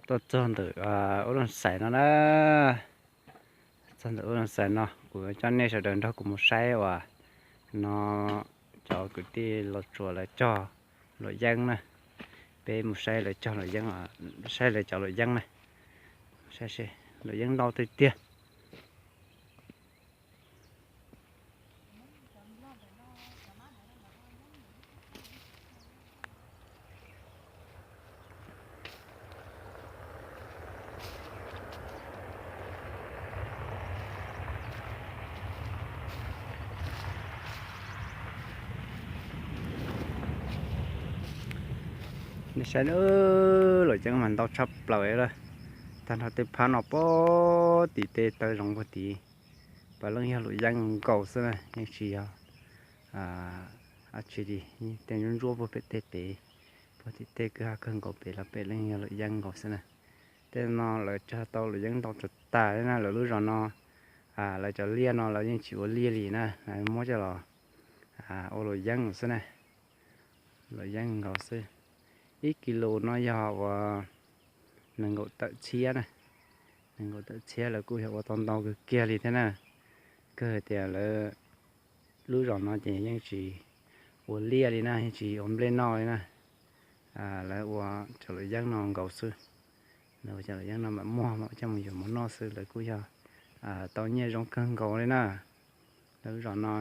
Tuaj txog ntawm ub Looj Xais no na. Txog ntawm ub Looj Xais no kuv coj nej sawv daws nrog kuv mus saib uas no cov kwv tij Los Tsuas lawv cog luam yeeb na. Peb mus saib lawv cog luam yeeb, saib lawv cov luam yeeb na. Saib seb luam yeeb ntau tiag tiag. Nej saib, luam yeeb mas ntau tshaj plaws lawm. Tag nrho tej phab no puag tim tej taw zoov puag tid, puav leej yog luam yeeb nkaus xwb na, yeej tsis yog dab tsi li. Tej ntsuab ntsuab puag pem tej pem, puag tim tej kwj ha kawg nkaus pem los pem leej yog luam yeeb nkaus xwb na. Tej no lawv cog tau luam yeeb ntau tag tag li na. Lawv lub zos no, lawv cov liaj no lawv yeej tsis ua liaj li na, lawv muab coj los ua luam yeeb xwb na. Luam yeeb nkaus xwb. Ib kis lus no yog uas nees nkaum tawm txhiab na. Nees nkaum tawm txhiab lawv kuj yog ua tau ntau kawg kiag li thiab na. Kawg tias lawv lub zos no ces yeej tsis ua liaj li na, yeej tsis ua nplej noj li na. Lawv ua cov luam yeeb no nkaus xwb. Lawv ua cov luam yeeb no mam muag mam coj mus yuav mov noj xwb. Lawv kuj yog tau nyiaj zoo kawg nkaus li na. Lawv lub zos no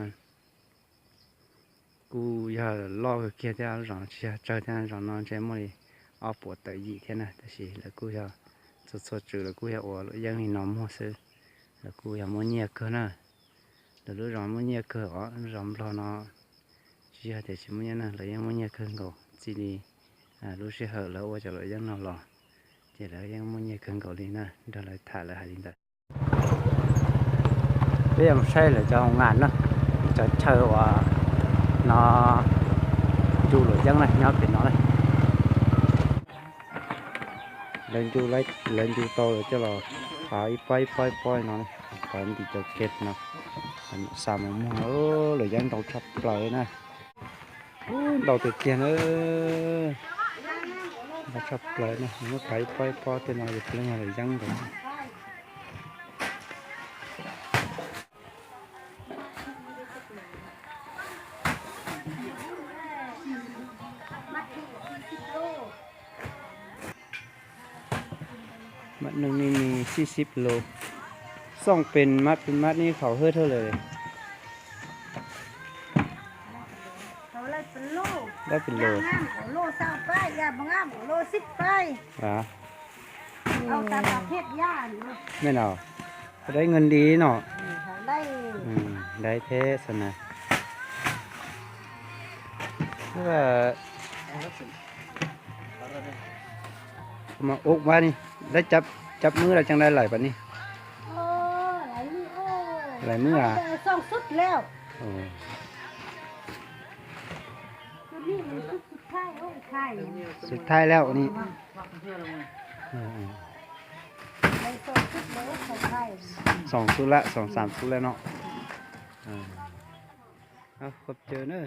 kuj yog loj kawg kiag thiab, lub zos no tsis yog tsawg thiab, zos no ntshe muaj li ob puas tawm yim thiab na, tab sis lawv kuj yog txhua txhua tswv lawv kuj yog ua luam yeeb li no muag xwb. Lawv kuj yog muaj nyiaj kawg na. Lawv lub zos muaj nyiaj kawg os, lub zos Nplog no tsis yog tias tsis muaj nyiaj na, lawv yeej muaj nyiaj kawg nkaus. Txij li lub sij hawm lawv ua cov luam yeeb no los ces lawv yeej muaj nyiaj kawg nkaus li na, nrog lawv tham lawv hais li ntawd. Peb yuav mus saib lawv cov hoo nas na, cov chaw uas no ncu luam yeeb na nyob pem no na. Lawv ncu, lawv ncu tau lawv coj los fav ib pob ib pob ib pob no, fav ntim cov ke no, xa mus muag. Luam yeeb ntau tshaj plaws na. Ntau tiag tiag na. Ntau tshaj plaws na, muab fav ib pob ib pob tej no yog puav leej yog luam yeeb nkaus. Mab neej ni ni sib sib lus, xooj pes mab pes mab ni khaum hwj dhau lawm. Lab pes lus. Mej no, dai nqi li no. Dai thiab xav na. Ua mab ni, dai cab mwb los cov dai lawm pas ni. Lawm mwb a. Xub thaij lawm ni. Xoom xub lawm, xoom xam xub lawm no. Qhuab caw na.